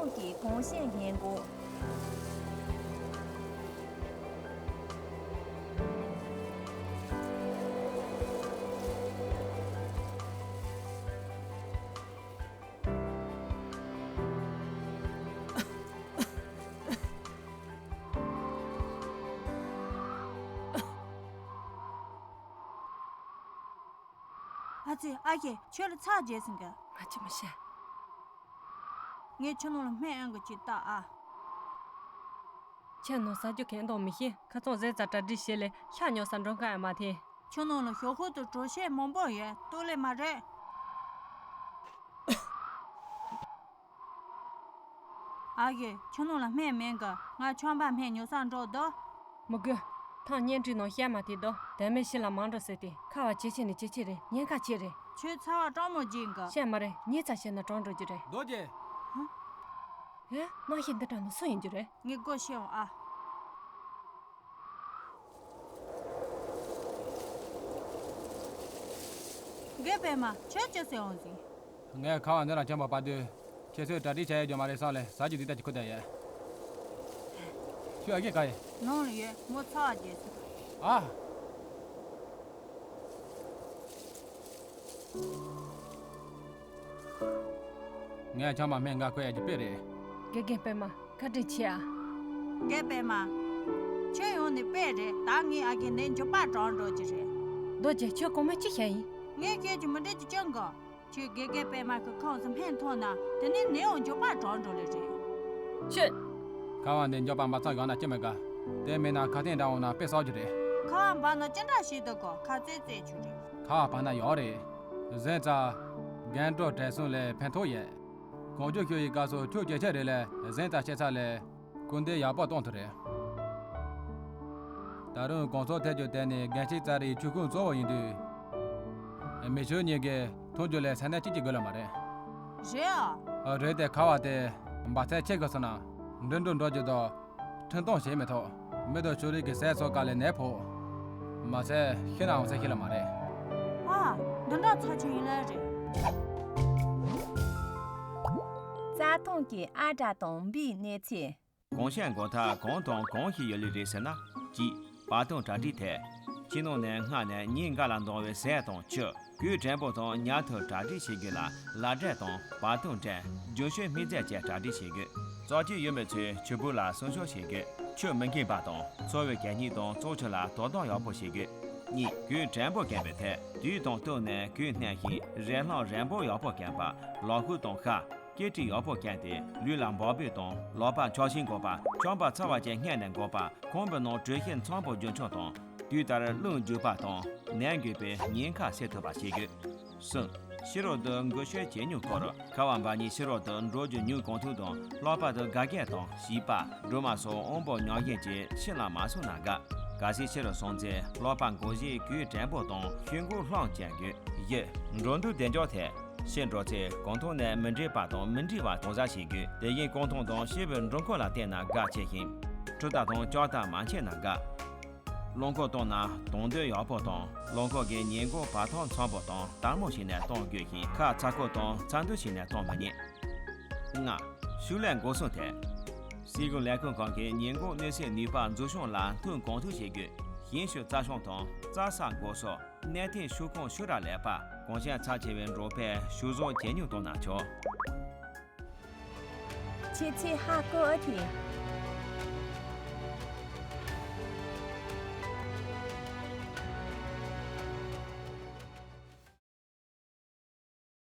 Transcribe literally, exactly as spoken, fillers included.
ཐོང་གི་གོང་ཞེས་ཉན་གོ། ཨ་ཙི། ཨ་ཁེ། ཁྱོད་ལ་ཚྭ་རྒྱས་ཟིན་གི། ང་ཅི་མི་ཤེས། ངས་ཁྱོད་ནང་ལ་སྨན་ཨང་གི་ཅིག་བཏགས་ཨ། ཁྱེད་ནང་ཟ་རྒྱུ་གང་དང་མི་ཤེས། ཁ་རྩང་ཟས་རྩ་གྲ་སྒྲིག་བྱས་ལས་ཤ་ཉོ་ས་འགྲོ་མཁན་ཡང་མ་ཐེ། ཁྱོད་ནང་ལ་ཞོག་ཁོག་ཏུ་གྲོ་ཤས་མང་པོ་ཡོད། ལྟོས་ལེ་མ་རེད། ཨ་ཡེ། ཁྱོད་ནང་ལ་སྨན་མེད་གི། ང་ཆམ་པ་སྨན་ཉོ་ས་འགྲོ་དོ། མི་དགོས། ཐང་བརྙན་འཕྲིན་ནང་བཤད་མ་ཐེ་དོ། དེ་མིན་ཕྱི་ལ་མ་འགྲོ་ཟེར་ཏེ། ཁ་བ་ཇེ་ཆེ་ནས་ཇེ་ཆེ་རེད། ཉེན་ཁ་ཆེ་རེད། ཁྱོད་ཚ་བ་སྤྲང་མོ་སྦྱིན་གི། བཤད་མ་རེད། ཉེ་ཚ་བཤད་ན་གྲང་འགྲོ་རྒྱུ་རེད། རྡོ་རྗེ། ཧ། ཨེ། ནང་བཞིན་འདི་འདྲ་ནི་སུ་ཡིན་རྒྱུ་རེད། ངས་སྒོ་ཕྱེ་འོང་ཨ། རྒན་པད་མ། ཁྱོད་ཅི་ཟེར་འོང་ཟིན། ངས་ཁ་བ་འདི་ལ་འཁྱམ་པ་བར་དུ་ཁྱེད་ཚོས་གྲ་སྒྲིག་བྱས་ཡོད་རྒྱུ་མ་རེད་བསམ་ལས་ཟ་རྒྱུ་འདི་ལྟ་ཅི་ཁུ་བསྡད་ཡོད། ཁྱོད་ཨ་རྒན་ག་ཡིན། ནང་ལ་ཡོད། མོ་ཚ་བ་རྒྱས་སོང་། ཨ། ངས་ཆང་མ་སྨན་འགའ་ཁོ་ཡ་གི་དཔེ་རེད། དགེ་རྒན་པད་མ། བཀའ་དྲིན་ཆེ་ཨ། རྒན་པད་མ། ཁྱོད་ཡོང་ནས་དཔེ་རེད། ད་ངའི་ཨ་རྒན་ནད་མགྱོགས་པ་དྲག་འགྲོ་གི་རེད། རྡོ་རྗེ། ཁྱོད་གོང་མ་ཅི་བཤད་ཡིན། ངས་བཤད་རྒྱུ་མི་འགྲིག་རྒྱུ་ཅི་འགོ། ཁྱོད་དགེ་རྒན་པད་མ་གི་ཁོངས་སུ་སྨན་ཐོན་ན་དེ་ནས་ནད་ཡང་མགྱོགས་པ་དྲག་འགྲོ་ལེ་རེད། ཁྱོད། ཁ་བ་འདི་མགྱོགས་པ་མ་ཚང་ཡོང་ན་ཅི་མི་དགའ། དེ་མིན་ན་ཁ་སྟེང་འདྲ་འོང་ན་དཔེ་གསོག་རྒྱུ་རེད། ཁ་བ་འབར་ན་ཅི་འདྲ་ཞིག་འདུག་གོ། ཁ་རྩེ་རྩེ་ཆུ་རེད། ཁ་བ་འབར་ན་ཡོག་རེད། གཟན་རྩྭ། རྒན་གྲོ་དྲན་སོང་ལས་ཕན་ཐོགས་ཡོད། གོང་ཆུ་ཤོར་ཡི་སྐབས་སུ་ཆུ་ཇེ་ཆེ་རེད་ལས་གཟན་རྩྭ་ཆེ་ཚ་ལས། སྐུལ་འདེད་ཡག་པོ་གཏོང་ཐུབ་རེད། ད་རུང་གོང་ཚོགས་ཐད་ཀྱི་དེ་ནི་རྒན་ཤེས་རྩ་རིའི་ཆུ་ཁུངས་གཙོ་བོ་ཡིན་དུས། མི་ཆོས་གཉིས་ཀས་མཐོང་རྒྱུ་ལས་ས་གནས་གཅིག་གྱི་དགོས་ལ་མ་རེད། རེད་ཨ། རེད་དེ་ཁ་བ་དེ་འབར་ཚད་ཆེ་གི་སོང་ན་འགྲིམ་འགྲུལ་འགྲོ་རྒྱུ་དང་འཕྲིན་གཏོང་བྱེད་མི་ཐུབ། མི་དང་ཕྱུགས་རིགས་ཀྱི་ཟས་སོགས་ག་ལས་ནད་ཕོག་མ་ཚད་ཤི་ནའང་ཚེ་ཤི་ལ་མ་རེད། ཨ། འདི་འདྲ་ཚ་ཆེན་ཡིན་ལ་རེད། རྩྭ་ཐང་གི་ཨ་བྲ་དང་འབུའི་གནས་ཚུལ། གོང་བཤད་འགོ་ཐག་གང་དང་གང་ཞིག་ཡོད་ལེ་རེད་ཟེར་ན། གཅིག་པར་སྟོན་གྲ་སྒྲིག་ཐད། ཕྱི་ནང་ནས་སྔ་ནས་ཉིན་འགའ་ལ་འདང་བའི་ཟས་དང་ཆུ། གོས་དྲོན་པོ་དང་ཉལ་ཐུལ་གྲ་སྒྲིག་བྱེད་དགོས་ལ། ལ་སྒྲ་དང་པར་སྟོན་སྒྲ། རྒྱུན་ཤོས་སྨི་རྫས་བཅས་གྲ་སྒྲིག་བྱེད་དགོས། རྩ་ཆེ་ཡོད་མེད་ཚོས་ཆུ་བུར་ལ་སྲུང་སྐྱོབ་བྱེད་དགོས། ཆུ་མི་འགེངས་པ་དང་འཚོ་བའི་གད་སྙིགས་དང་བཙོག་ཆུ་ལ་དོ་དམ་ཡག་པོ་བྱེད་དགོས། གཉིས་གོས་དྲོན་པོ་གྱོན་པའི་ཐད། དུས་དང་བསྟུན་ནས་གོས་སྣ་ཞིང་རས་སླང་རན་པོ་ཡག་པོ་གྱོན་པ། ལག་ཤུབས་དང་ཤ། སྐེ་དཀྲིས་ཡག་པོ་བཀལ་ཏེ་ལུས་ལ་འབག་སྦྲུལ་དང་ལག་པ་འཁྱག་ཤིང་གོག་པ། ཆམ་པ་ཚ་བ་བཅས་སྔོན་ནས་འགོག་པ། ཁང་པའི་ནང་དྲོད་ཤིང་འཚམ་པོ་རྒྱུན་འཁྱོངས་དང་། དུས་ལྟར་རླུང་རྒྱུག་པ་དང་ནད་འགོས་པའི་ཉེན་ཁ་སེལ་ཐུབ་པ་བྱེད་དགོས། གསུམ། ཕྱི་རོལ་དུ་འགུལ་སྐྱོད་བྱེད་མྱོང་སྐོར། ཁ་བ་འབར་ནས་ཕྱི་རོལ་དུ་འགྲོ་རྒྱུ་ཉུང་གང་ཐུབ་དང་ལྷག་པར་དུ་དགའ་སྐྱིད་དང་བྱིས་པ། སྦྲུམ་མ་སོགས་དབང་པོ་ཉག་གཞན་གྱིས་ཕྱི་ལ་མ་སོང་ན་དགའ། གལ་སྲིད་ཕྱི་རུ་སོང་ཚེ་ལག་པ་འགུལ་གཞས་གོས་དྲོན་པོ་དང་ཤོག་གུ་ལྷམ་གྱོན་དགོས། བཞི། འགྲོ་འདུག་བདེ་འཇགས་ཐད། ཕྱིར་འགྲོ་ཚེ་གང་ཐུབ་ནས་མི་འདྲེས་པ་དང་མི་འདྲེས་པ་གང་ཟག་བྱེད་དགོས། དེ་བཞིན་རྐང་ཐང་དང་སྐྱེས་བུ་འགྲུལ་འཁོར་ལ་བརྟེན་ན་དགའ་ཆེ་ཞིང་། འཕྲུལ་རྟ་དང་ལྕགས་རྟ་མ་མཆེད་ན་དགའ། རླངས་འཁོར་བཏང་ན་དང་དོད་ཡག་པོ་དང་རླངས་འཁོར་གྱི་ཉེན་འགོག་བར་ཐག་འཚམ་པོ་དང་དལ་མོ་བྱས་ནས་གཏོང་དགོས་ཤིང་ཁ་ཚ་ཁུག་དང་ཚ་འདུ་བྱས་ནས་གཏོང་མི་ཉན། ལྔ། ཕྱུགས་ལས་འགོག་སྲུང་ཐད། སྲིད་གཞུང་ལས་ཁུངས་ཁག་གིས་ཉེན་འགོག་གནོད་སེལ་ནུས་པ་འཛུགས་སྐྱོང་ལ་མཐུན་གང་ཐུབ་བྱེད་དགོས། ཞིང་ཆུ་རྩྭ་ཤིང་དང་རྩྭ་ས་འགོག་གསོ། གནས་བརྟན་ཤོག་ཁུངས་ཤུ་ར་ལས་པ། གོང་ཞན་ཚབས་ཆེ་བའི་འབྲོག་ཕན་ཤུགས་བཟོ་ཇེ་ཉུང་གཏོང་ན་ཆོག་ཁྱེད་ཚོས་ཧ་གོ་ཨེ་ཐུབ།